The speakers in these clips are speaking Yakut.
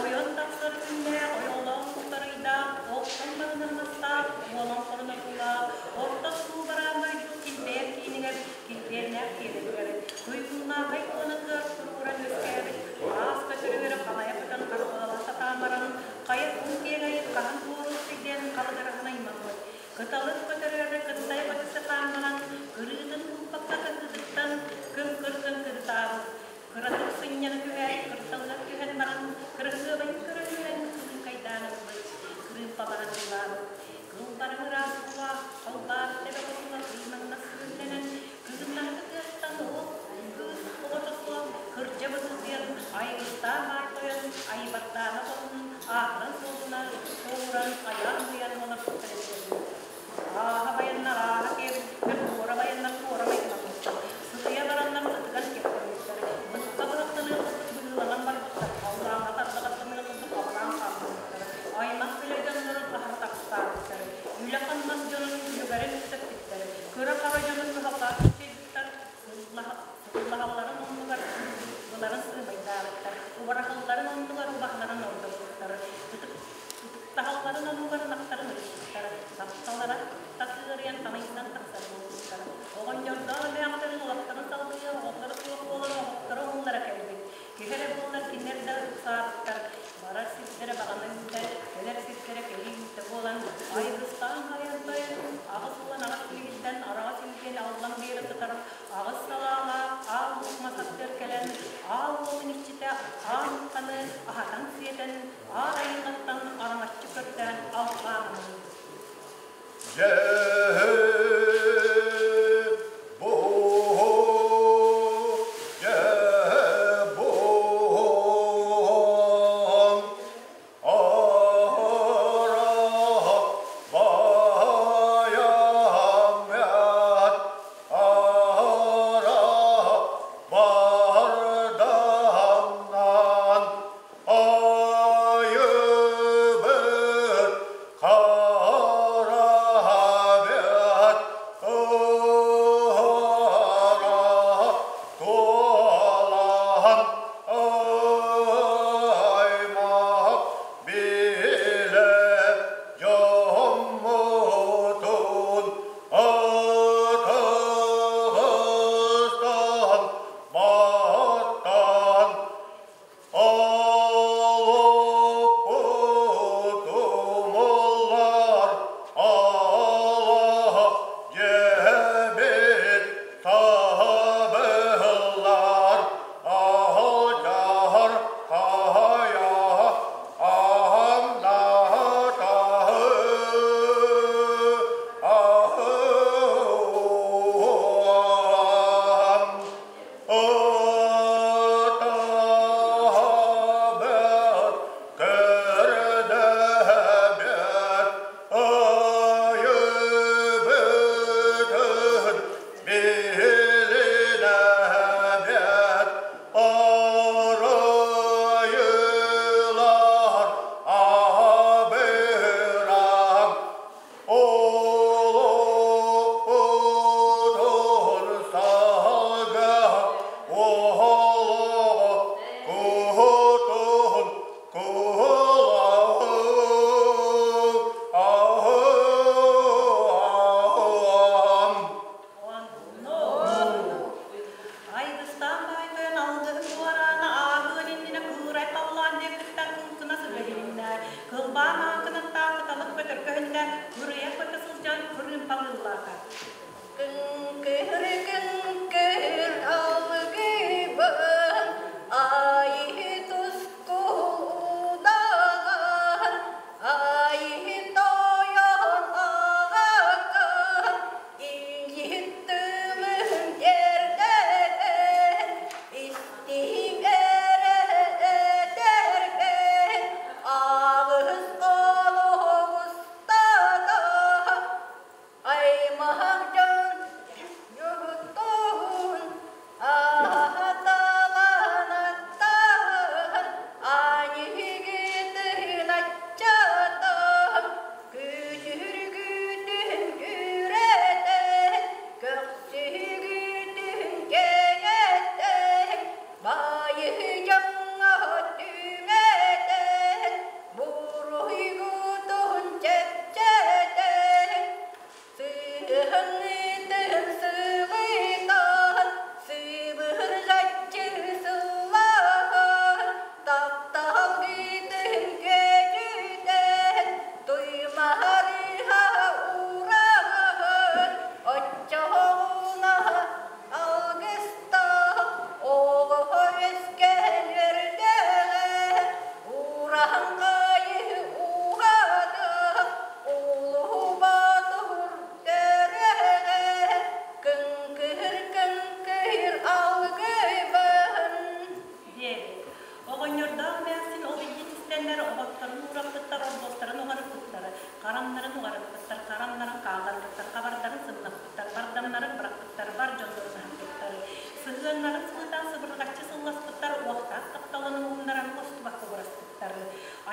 Ойон тахсар күннээх, ойоҕолоон кутарыйдаах, охтон барынан мастаах, уолан хорунатуулаах, орто суу бараан дойду килбэйэр киинигэр, килбиэннээх киэлитигэр, туйгуннаахай туонатыгар туругуран үөскээбит аас көтөрүгэр халайа көтөн харбыалаһа сатаан баран, хайа кун киэҥэйин хаһан туоруох диэн халыгыраһын аймаммыт. Кыталык көтөрүгэр кыттай көтө сатаан баран, кырыытын булбакка кыһыытыттан кыҥкыр кыҥкырытаабыт. Кыратык сынньана түһээт, кырталлар түһэн баран, кырасыабайын көрөн үөрэн кырыыкайдаан ылбыт, кырыымпалаһан ыллаабыт. Кылбарыҥ ыраас уулаах, халбаат тэбэ кутула кыымаҥнас күөллэнэн, кыыннаһыты тыаттан уол кыыс оҕото суох кырдьа быһыытыйан, айгыстаах аай тойон айбардаана хоһун аатыран суолунан суоһуран айаан-уйан олорбуттар эбитэ дуу. Ааһа байаннар ааһа киэбиттэр, туора байаннар туора майгыламмыттар, сытыйа бараннар сытыган кэптэрбиттэр, быһыкка быһахтаныах курдук быһыыланан барбыттар, халлааҥҥа тардаҕаттаныах курдук халлаан хаалбыттар, аймах билэ дьоннорун аһара тахсаабыттар, үлэ-хамнас дьонун үлүгэрин үксэппиттэр, кыра-хара дьонун кыһалҕаҕа кичэйбиттэр, сыллаһалларын оннугар сылгыларын сыымайдаабыттар, убараһалларын оннугар убаһаларын ордорбуттар, ытыктаһалларын оннугар ынахтарын ытыспыттар, тапталара татыарыйан тамайсан тахсар буолбуттар. Оҕонньордоох эмээхтэрин олохторун салгыйа оҕолоро суох буолан оһохторо уһуннара кэлбит. Киһи эрэ буоллар кинилэр да ыксаабыттар, барар сирдэрэ баҕана үүтэ, кэлэр сирдэрэ кэлии үүтэ буолан, айгыстаан хайан-тайан, 88 илииттэн араҕас илгиэн аллан биэрэ сытар аҕыс салаалаах аал луук мас аттыгар кэлэн, аал уолун иччитэ аан мухханы аһатан-сиэтэн, аар айылҕаттан араҥаччы көрдөөн алҕаан аныыр. Дьэ, бу, дьэ, бу, ара байамят, ара бардамнан айыбыт хараһа.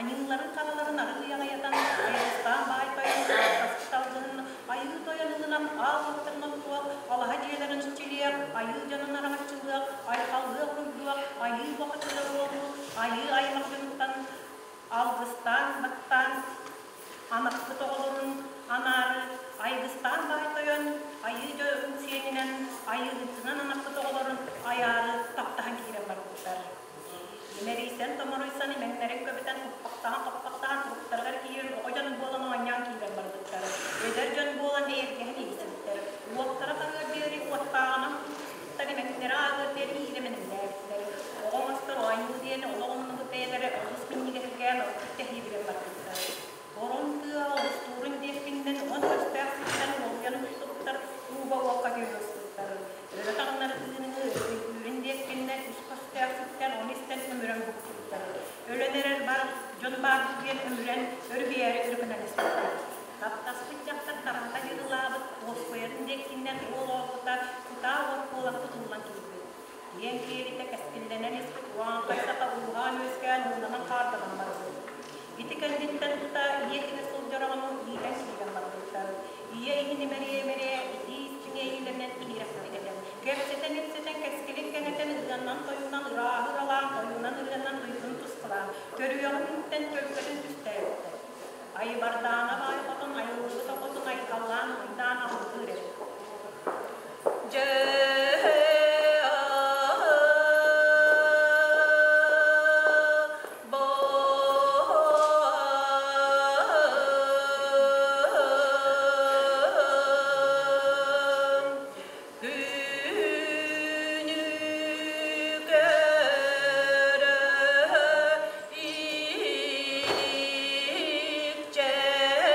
Аньыыларын-хараларын арыый аҕыйатан, айылыстаан баай тойон ааттаспыт алгыһын Айыы Тойон ылынан аал уоттарын оттуох, алаһа дьиэлэрин иччилиэх, айыы дьонун араҥаччылыах, айхаллыах уруйдуох, айыы бохотугар уолу, айыы аймах дьонуттан алгыстаан баттаан анаппыт оҕолорун анаары айгыстаан баай тойон айыы дьонун сиэнинэн айыыһытынан анаппыт оҕолорун айаары таптаһан киирэн барбыттар. Имэрийсэн-томоруйсан имэҥнэрин көбүтэн туппахтаһан-хоппохтоһон туруктарыгар киирэн оҕо дьон буолан оонньоон киирэн барбыттар. Эдэр дьон буолан эйэргэһэн иһисибиттэр. Уоттара харыар диэри уоттааҕынан туппуттар, имэҥнэрэ ааҕыар диэри иирэ мэниллээбиттэр. Оҕо оҥостор оонньуу диэни олох умнубут бэйэлэрэ олус минньигэһиргээн ордук тэһиибирэн барбыттар. Орон тыа олустуурун диэккиннэн уон көстөөх сиртэн уолуйан устубуттар, ууга-уокка түһэн устубуттар. Өрө таҥнары тыыныҥы өйдүүрүн диэккиннэн үс көстөөх сиртэн ону истэн өмүрэн буккуттар. Өлөн эрэр бар дьон баар диэн өмүрэн өрүһүйээри өрүкүнэн испиттэр. Таптаспыт дьахтар тараһата дьырылаабыт, уоскуйарын диэккиннэн уол оҕото кутаа уот буолан кутуллан киирбит. Диэн киэлитэ кэскиллэнэн испит урааҥхай саха ууһаан-үөскээн ууланан хаарданан барбыт. Ити кэнниттэн тута ийэ кини сылдьар оҕону иитэн киирэн барбыттар. Ийэ иһин имэрийэ-имэрийэ итии истиҥ иэйиилэринэн иһирэхпит этэ. Кэпсэтэн-ипсэтэн кэскилин кэҥэтэн ырыаннан-тойуунан ырааһы ыралаан, тойуунан ырыаннан туйгун тускулаан, төрүөҕүн иһиттэн төлкөтүн түстээбиттэр. Айбардаана баай хотун айыллыбыт оҕотун айхаллаан уруйдаан алгыыр эбит. Дьэ Күнү көрө илик чэчир.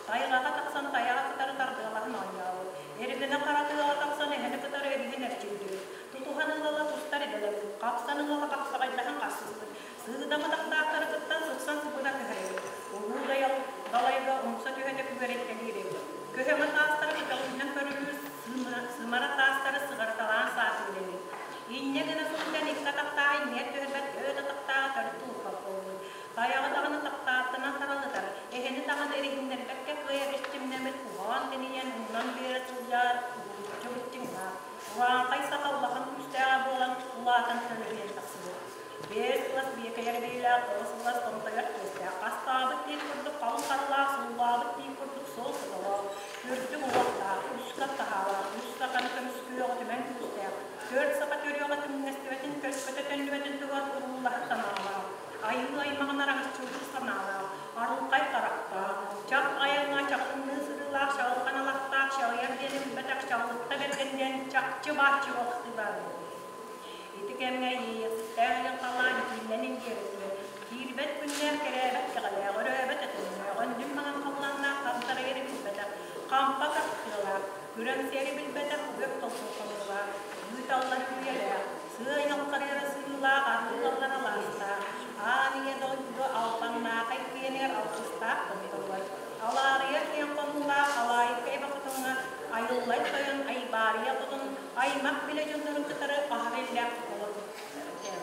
Тайҕаҕа тахсан тайаҕы кытары тардыалаһан оонньообут. Эргинэ хара тыаҕа тахсан эһэни кытары эриһин эрчийдибит. Тутуһан ыла-ыла тустар идэлэммит, хапсан ыла-ыла хапсаҕайдаһан хасыспыт. Сыыдам атахтаахтары кытта сырсан сыбына түһэр эбит. Улуу дайал далайга умса түһэ күөрэйтэлиир эбит. Көһөҥө таастары көтөҕүүнэн көрүлүүр сымара таастары сыҕарыталаан саатыыр эбит. Инньэ гына сылдьан икки атахтааҕы иннигэр түһэрбэт, төрүт атахтааҕы төрүт тулуппат буолбут. Тайаҕы даҕаны таптааттанан таралытар, эһэни даҕаны эриһиннэрбэккэ кыайа эрчимнэммит уһаан тэнийэн умнан биэрэ сылдьар уһулуччу быччыҥнаах, урааҥхай саха улахан күүстээҕэ буолан улаатан төлөһүйэн тахсыбыт. Биэс сылас биэкэйэр биилээх, тоҕус сылас томтойор түөстээх, хастаабыт диир курдук халыҥ харылаах, сууллаабыт диир курдук суол сотолоох, үрдүк уҥуохтаах, үс хат таһаалаах, үс саханы көмүскүөҕү түмэн күүстээх, түөрт саха төрүөҕэ түҥнэстибэтин, төлкөтө төннүбэтин туһугар уруулаһар санаалаах, айыы аймаҕын араҥаччылыыр санаалаах, арылхай харахтаах, чах айаҥҥа чахынныы сырыылаах чаҕылхан алахтаах чаҕыйар диэни билбэтэх чаллытта бэргэн диэн чахчы бааччы буолахтыы баар буолбут. Ити кэмҥэ иэйиэхситтээх илин халлаан итииннэн иҥгиэритигэр киирбэт күннээх кэрээбэт кэҕэлээх, өрөөбөт өтөннөөх, өндүм маҥан халлааннаах хантарайары билбэтэх, хампа тахсыылаах, күрэҥ сиэри билбэтэх үөк толкуллаах, ыыталлар үйэлээх, сыа айылҕарыара сыылаах, арыылаллар алаастаах, аан ийэ дойду албаннаахай киэнигэр алгыстаах томторугар, алаарыйар киэҥ хонуулаах алаайыкка эбэ хотуҥҥа айыллай тойон айбаарыйа хотун аймах билэ дьоннорун кытары аһара иллээх олорбуттар.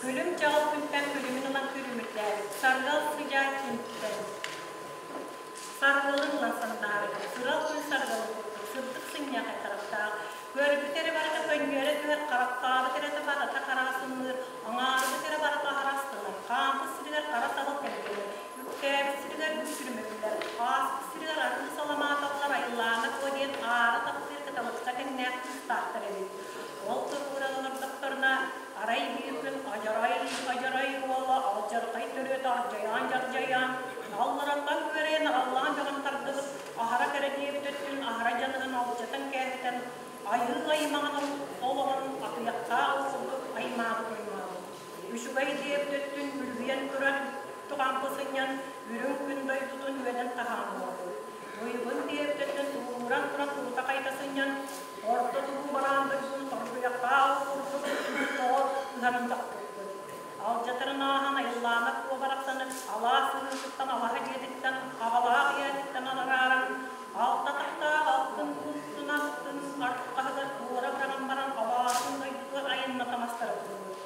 Күлүм чаҕыл күнтэн күлүмүн ылан күлүмүрдээбит, саргал сыдьаа күнтэн Саргылын ылан сандаарыгын, сырал күн саргылын курдук сырдык сынньах харахтаах, көрбүт эрэ барыта көнньүөрэ түһэр, харахтаабыт эрэ барыта хараҕа сымныыр, аҥаарбыт эрэ барыта аһара астынар, хаампыт сиригэр хара саһыл кэлгэнэр, үктээбит сиригэр бүк сүрүмүллэр, ааспыт сиригэр арыы саламааталлар айыллаана куо диэн аара таптыыр кыталыкка тэҥнээх кыыстаахтар эбит. Ол туругуран олордохторуна, арай биир күн адьарай, адьарай уола алдьархай төрүөтэ ардьайаан-дьардьайаан, аллараттан күөрэйэн араллаан бөҕөн тардыбыт, аһара кэрэ диэбит өттүн аһара дьаныһын алдьатан кээһэтэн, айыы аймаҕын олоҕун атыйахтаах ол курдук аймаабыт аймаабыт. Үчүгэй диэбит өттүн үлүһүйэн туран туһампы сынньан, үрүҥ күн дойдутун үөдэн таһаан буолбут. Туйгун диэбит өттүн турууран туран турута хайта сынньан, орто тугу бараан дойдутун тордуйахтаах ол курдук тоҕо ыһан тохтуппут. Алдьатарын ааһан айыллаана куо барахсаны алаас сыһыытыттан алаһа дьиэтиттэн аҕалаах ийэтиттэн арааран, алта атахтаах алтын куттунан аркаһыгар туора быраҕан баран алааһын дойдутугар айанната мастарыллыбыт.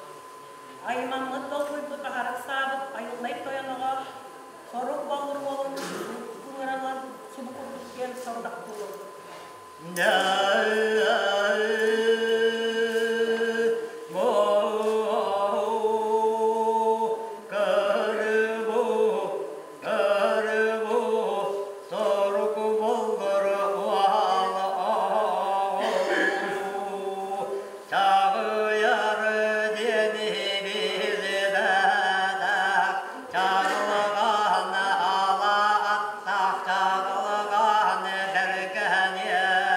Аймаммыт долгуйбут аһарык саабыт айыллай тойоноҕо сорук боллур уолун ыҥыралан субу курдук диэн сорудахтыыр. Чаҕылҕан ала аттаах чаҕылҕан бэргэһэниэй.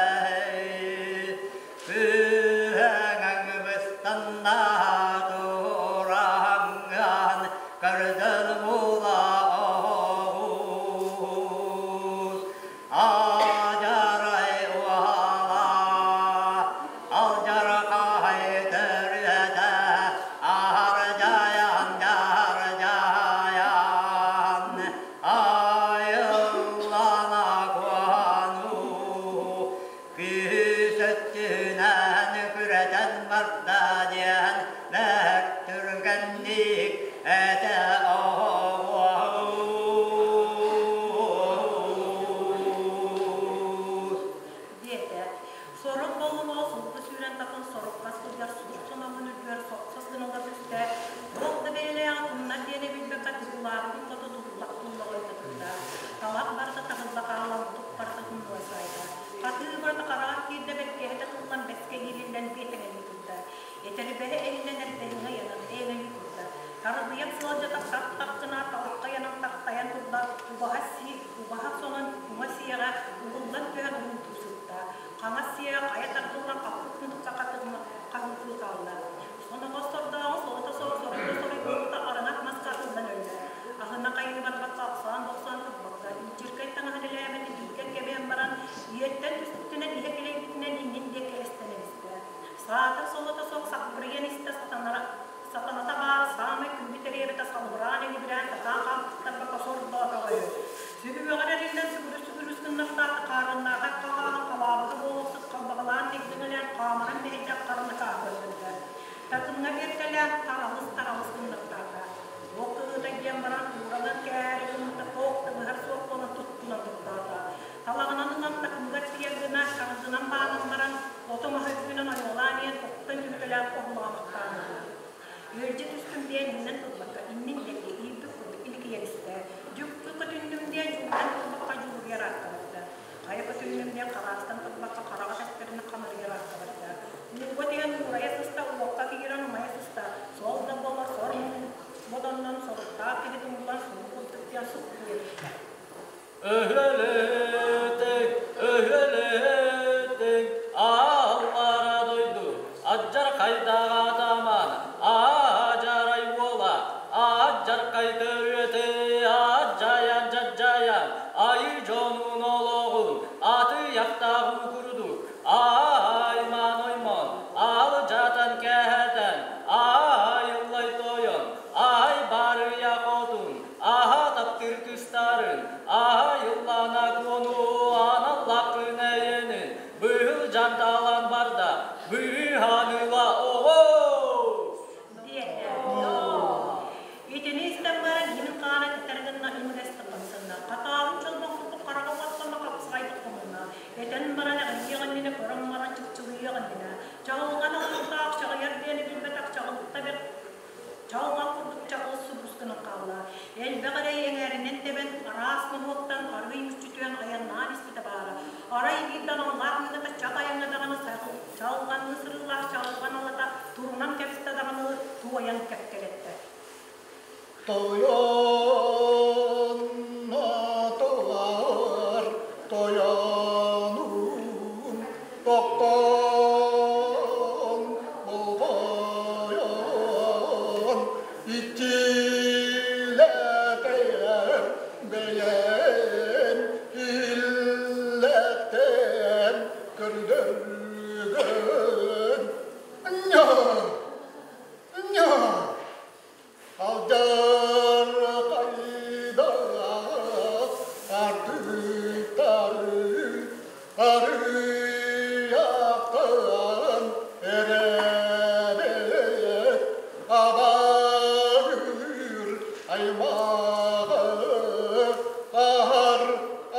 Салыбыраан-илибирээн сатаан хаамтарбакка сордоотоҕо үһү. Сүһүөҕэр эриллэн сүгүрүс-сүгүрүс гыннахтаата хаарыаннаахай халааһын халаабыта буолуохсут халбаҕалаан дэгдэҥэлээн хаамарын мэһэйдээх харнакаа көрдөрдө. Татымҥа биэртэлээн таралыс-таралыс гыннахтаата. Туох кыһыыта диэн баран ууралан кээри гыммыта туох да быһар суох буолан туттунан тохтоото. Талаҕынан ылан такымыгар тиийэр гына чаҕылдьынан баанан баран ото-маһы үрдүнэн ойуолаан иһэн оттон түһүтэлээн оһулаамахтаан ылла. Үөрдьэ түстүм диэн иҥнэн турбакка иннин диэки иирбит курдук иликийэн истэ. Дьүккү көтүннүм диэн дьулуһан турбакка дьулуруйар аакка барда. Хайа көтүннүм диэн хараастан турбакка хараҕа тэптэринэ хамырыйар аакка барда. Ууга түһэн уурайа сыста, уокка киирэн умайа сыста. Сол да буолар сор бодоннон соруктаах киһи тумуллан сулу курдук диэн суптуйа түстэ. Өһүөлэтиҥ, өһүөлэтиҥ, ааллара дойду, алдьархайдаах атаман, аадьарай уола, аадьархай төрүөтэ, аадьайан дьадьайан, айыы дьонун олоҕун, атыйахтаах уу курдук, айман оймон, алдьатан кэһэтэн, айыллай тойон, ай барыйа хотун, Аһа таптыыр кыыстарын, аһа йыллана куону, аналлааххын эйэнин, быһыл дьанталан барда, быыһаныла оҕо! Диэтэ. Итини истэн баран иһин хаана тэтэр гынна имигэстик хамсанна. Хатааһын чолбон курдук хараҕа уоттанна хапсаҕайдык хомунна. Этэн баран эҕирийиэх иннинэ көрөн баран чыпчылыйыах иннинэ. Чаҕылҕан аллардаах чаҕыйар диэни билбэтэх чаҕылытта бэрт Чалҕах курдук чаҕыл субус гынан хаалла. Элбэх эрэй эҥээринэн тэбэн, араас ноһуоттан арыый мүччүтүөн айаннаан испитэ баара. Арай биирдэ аналлаах мыыната чат айаҥҥа даҕаны чалҕанны сырыылаах чалҕан алата турунан кэбистэ даҕаны туойан кэккэлэттэ. Тойон атылар тойонун тохтон болҕойон иччилэтэр бэйэм иллэхтэн көрдөргөн Алдьархайда артыктары арыйахтан эрэбит абарыыр аймаҕы аһар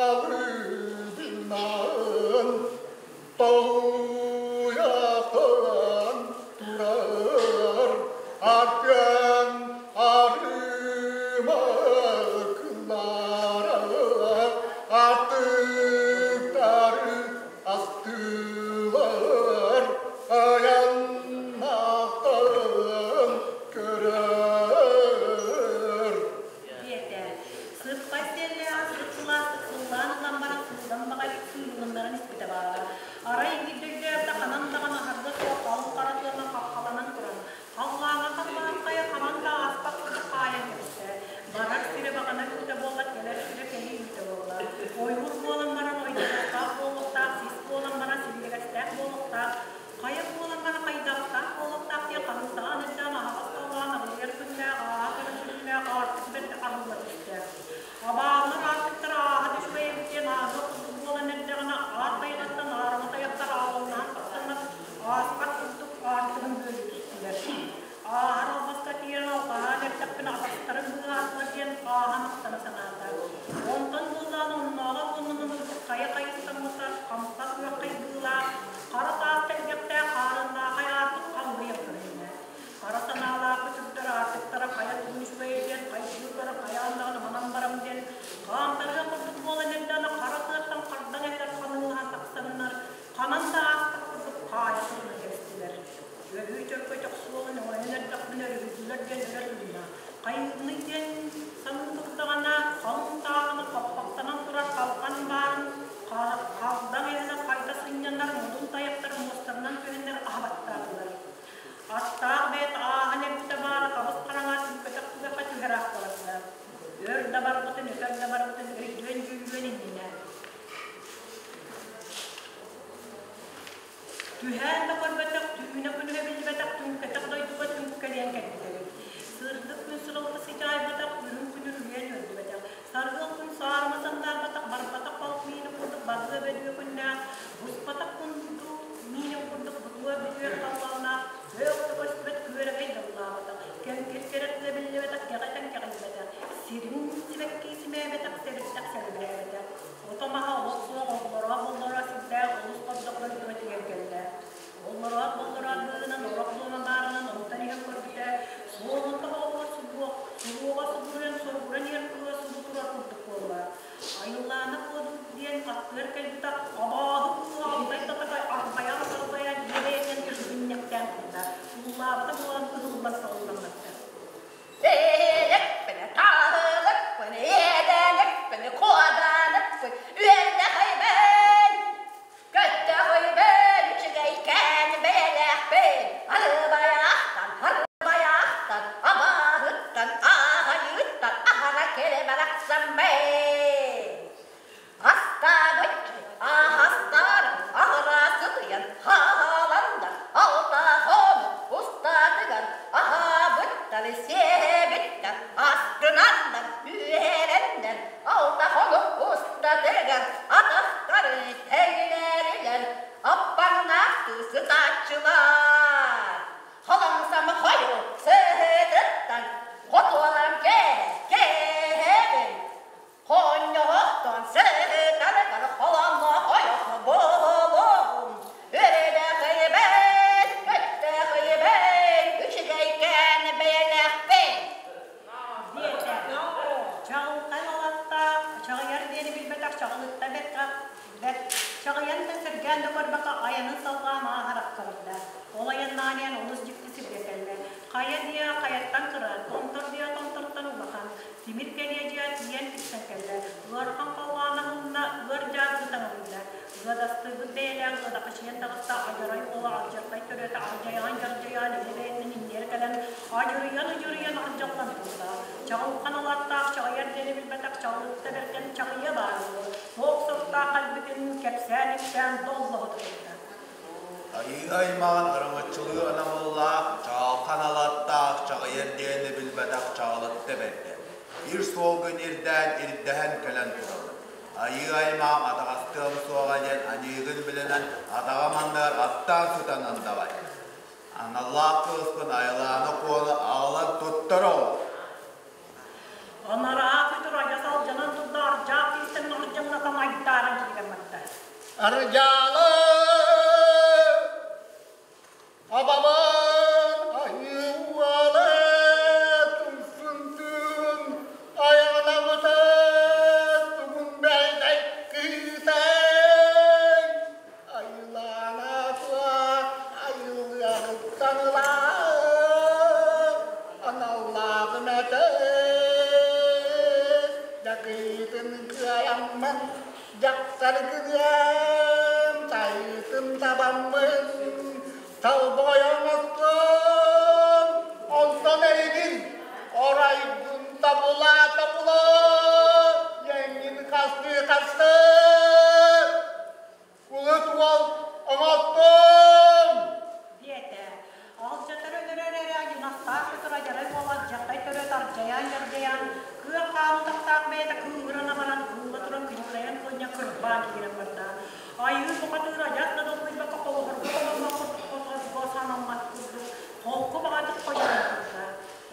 алыбынан Тоһуйахтан турар артыан арыма кыллара артыктары астылар аяннахтан көрөр Диэтэ. Сыппай сиэллээҕи сыт-сылаастык сыллаан ылан баран сылдан баҕайытык сыыллыннаран испитэ баара. Арай биирдэ өйдөөбүтэ ханан даҕаны аһарга суох халыҥ хара тыана хаххаланан туран, халлааҥҥа халлаан хайа ханан да ааспат курдук хаайан кэбистэ. Барар сирэ баҕана үүтэ буолла, кэлэр сирэ кэлии үүтэ буолла. Ойуур буолан баран ойдоруохтаах буолуохтаах, сис буолан баран силлигэстээх буолуохтаах, Хайа буолан баран хайдахтаах буолуохтаах диэн хаһыытаан элбээн аһаҕас халлаан аҕыйар күннээх, ааһа көрөр күннээх аартык бэрт аһылла түстэ. Абааһылар аартыктара ааһа түспэй эбит диэн ааһыах курдук буолан эрдэҕинэ, аар тайҕаттан аарыма тайахтар аалыллаһан тахсаннар ааспат курдук аартыгын бүөлүү түстүлэр. Ааһар албаска тиийэн алҕаһаан эрдэхпинэ атахтарын быыһаатылар диэн ааһан махтана санаата. Онтон буоллаҕына оннооҕор уонунан ылбыт хайа хайыстаммыта хампа күөх хайгыылаах, хара таас тэлгэхтээх хаарыннаахай аартык халлыйан көһүннэ. Хара санаалаах үтүктэр аартыктара хайа тугун үчүгэйэ диэн хайгыы көрө хайаан даҕаны манан барам диэн хаамтарыах курдук буолан эрдэҕинэ хара тыаттан хардаҥ эһэлэр ханыылаһан тахсаннар ханан да ааспат курдук хаайа турунан кэбистилэр. Өрүү чөркөтөх суолун өҥөйөн эрдэхпинэ өрүһүйдүлэр диэн өрө тыынна. Хайыыбыный диэн саныы турдаҕына, халыҥ тааҕына хоппохтонон турар халҕан баарын халдаҥ эһэлэр хайда сынньанар модун тайахтар муостарынан түһэннэр аһабаттаатылар. Аттаах бэйэтэ ааһан эрбитэ баара хабыс хараҥа түҥкэтэх түгэххэ түһэр аахталарда. Өр да барбытын, өтөр да барбытын өйдүөн-дьүүллүөн иннинэ Түһээн да көрбөтөх, түүнэ күнүгэ биллибэтэх түҥкэтэх дойдуга түҥкэлийэн кэлбит эбит. Сырдык күн сыралыта сыдьаайбыт. Аттарыгар атахтары тэҥнээрилэр, аппаҥнаахтыы сытааччылар. Холоҥсам хойу сыһыытыттан хотуолам кээһэбин. Хонньоһохтон сыһыытарыгар холонно хойох буолуоҕум. Үрэдэхийбин, көттөхийбин, үчүгэйкээн бэйэлээхпин. Диэтэ. Чаҕылхай алаттаах, чаҕыйар диэни билбэтэх чаҕылытта бэрт бэрт чаҕыйан да сэргээн да көрбөккө айанын салҕаан ааһаракка барда. Ол айаннаан иһэн олус дьикти сиргэ кэллэ. Хайа диэ хайаттан кыра, томтор диэ томтортон улахан, тимир кэлиэдьийэ тиийэн тиксэн кэллэ. Ыарахан халлаан аһылынна, ыар дьаат бытаҥырыйда. Ыадастыырбыт бэйэлээх ыадахачыйан таҕыста, адьарай уола алдьархай төрүөтэ алдьайаан-дьардьайаан илэ бэйэтинэн иҥниэр кэлэн, адьырыйан-ыдьырыйан алдьаллан турда. Чаҕылхан алааттаах чаҕыйар диэни билбэтэх чаҕылытта бэргэн чаҕыйа баар буолуо. Туох соруктаах кэлбитин кэпсээн-ипсээн доллоһута турда. Айыы аймаҕын араҥаччылыы анабыллаах, чаҕылхан алаттаах чаҕыйар диэни билбэтэх чаҕылытта бэргэн. Ир суолгун ирдээн ирдэһэн кэлэн турабын. Айыы аймаҕым атаҕастыам суоҕа диэн аньыыгын билинэн атаҕым анныгар аттаан сытан андабай. Аналлаах кыыспын Айылаана Куону аҕалан туттар оҕус. Анараа күтүр айа салдьанан турда, ардьаах киистэн ардьаҥната майдааран киирэн барда. Ардьаалы абабын айыуалы тумсунтун айаҕалабытын тугун бэйдэй кыытай айылаана туа айыллыаҕыттан ылаа аналлааҕын этэ дьакыйтын кыайаммын дьахтар гыныам тайытын табаммын талбойон оттон онтон эйигин орайгын табыла табыла эҥин хастыы хастыы кулут уол оҥоттум Диэтэ. Алдьатар өлөрөр эрэ юнастаах көтөр адьарай буола алдьархай төрөт ардьайаан-дьардьайаан, кыа хаан утахтаах бэйэтэ кыыһыран абаран, кыылла туран күлүкүрэйэн куонньа кырбаан киирэн барда. Айыы бухатыыр адьас да долгуйбакка холоһорго холоммот курдук хоторго санаммат курдук холку баҕатык хойдон турда.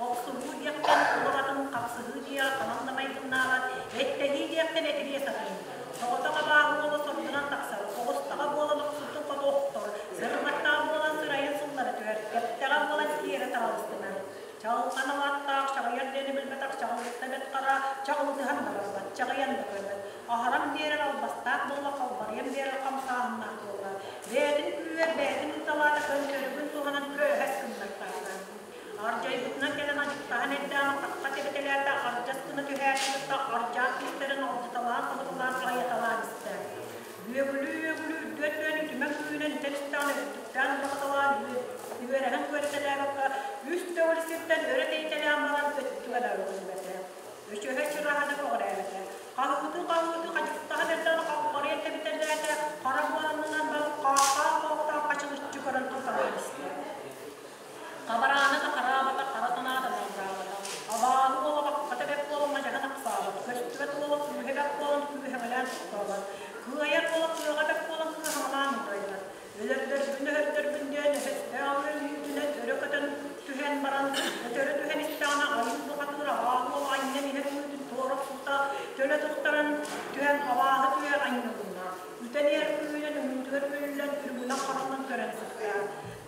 Охсуһуу диэхтэн улаҕатын, хапсыһыы диэ ханан да майгыннаабат, эттэһии диэхтэн этириэ сатыыр. Соҕотох абааһы уола сордонон тахсар, оҕустаҕа буолан охсубутун хоту охтор, сырматтаах буолан сырайын сыллара түһэр, кэптэҕэ буолан тиэрэ таралыстынар. Чаҕылхан алааттаах чаҕыйар диэни билбэтэх чаҕылытта бэт хара, чаҕылытыһан да барбат, чаҕыйан да көрбөт. Аһаран биэрэр албастаах буола, халбарыйан биэрэр хамсааһыннаах буолла. Бэйэтин күүһүгэр бэйэтин ыыталаата көнтөрүгүн туһанан көөһөс гыннартаата. Ардьайбытынан кэлэн адьыктаһан эрдэҕинэ хахха тэбитэлээтэ, ардьас гына түһээти кытта ардьаах киистэрин алдьаталаан-халыталаан айаталаан истэ. Үөгүлүү-үөгүлүү үрдүөттүөн үтүмэн күүһүнэн үтэн истэҕинэ өттүктээн бырахаталаан үөрэһэн күөрэтэлээбэккэ үс төгүл сиртэн өрө тэйитэлээн баран өттүгэ да өрүһүллүбэтэ. Өчөһө чыраһа да көҕүрээбэтэ. Хаһыытыы-хаһыытыы хадьыктаһан эрдэҕинэ халбарыйан тэбитэлээтэ, хара буоланынан баран хаахтаах-хоохтоох хачылыччы көрөн турталаан истэ. Хабараана да хараабата, хара санаата да абыраабата. Абааһы уола баппата бэрт буолан мадьаһын ахсаабат, көстүбэт уола күүһэ бэрт буолан күүһэҥэлээн тохтообот, кыайар уола кыаҕа бэрт буолан кыаһаҥалаан утуйбат. Өлөрдөрбүн өһөрдөрбүн диэн өһөстөөх үөрүүтүнэн өрө көтөн түһэн баран, өтөрү түһэн истэҕинэ айыы бухатыыр абааһы уола анньан иһэр үүтүн туора охсубута, төлө туттаран түһэн абааһы түһэ анньылынна. Үтэн иһэр күүһүнэн үҥүүтүгэр үөлүллэн үрүҥүнэн-харанан көрөн сытта.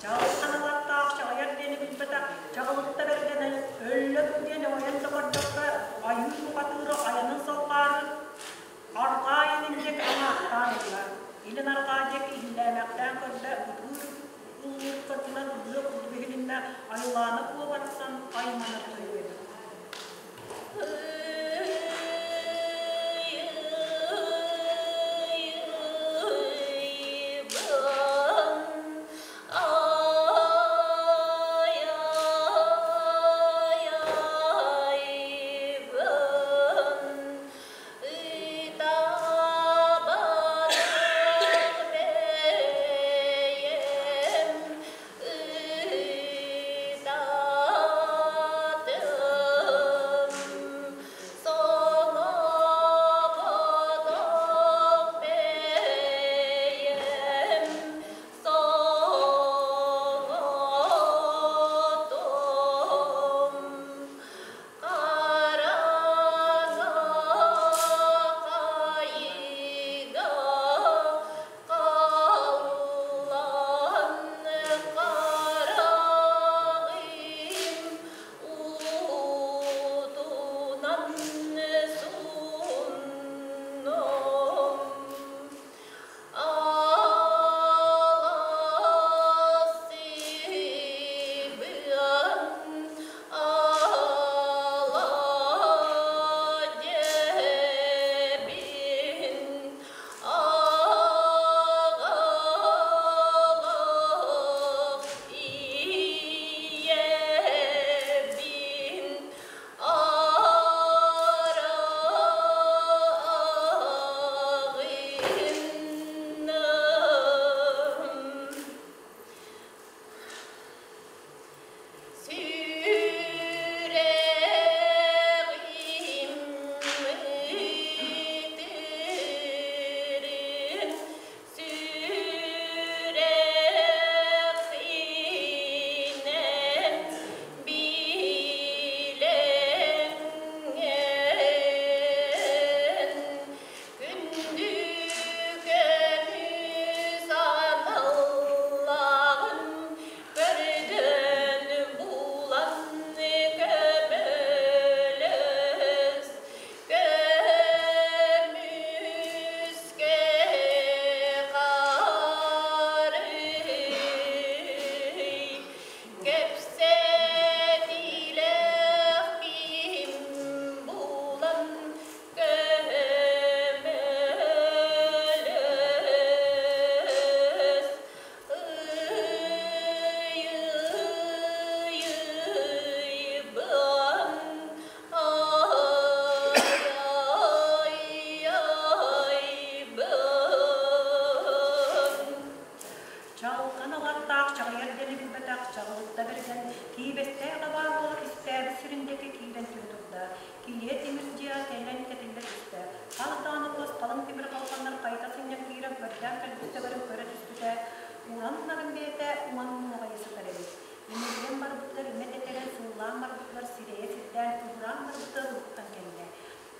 Чаҕылхан ылаттаах чаҕыйар диэни билбэтэх чаҕылытта бэргэнэ өллө дуу диэн өҥөйөн да көрдөххө, айыы бухатыыра айанын салҕаары арҕаа илин диэки аҥаахтаан ылла. Илин арҕаа диэки иһиллээмэхтээн көрдө, ытыыр ыллыыр көрдүнэн ыллыа курдук иһилиннэ, айылаана куобарсан айманар тойуга эбит. Ытаабатах бэйэм.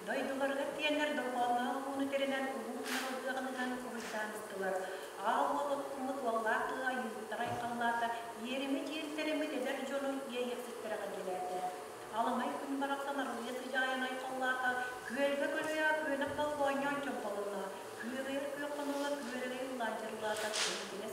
Дойдуларыгар тиийэннэр дорҕоонноох ууну тэринэн улуу тунал ыһыаҕын ыһан уруйдаан ыттылар. Аал уот оттуммут уоллаах тыа айыыһыттара айхаллаата, иэримэ дьиэстэрэммит эдэр дьону иэйиэхситтэрэ эҕэрдэлээтэ. Аламай күн барахсан арылыйа сыдьаайан айхаллаата, күөлгэ көлүйэ күөнэх балык оонньоон чомполонно, күөгэйэр күөх хонууга күөрэгэй ыллаан дьырылаата, күн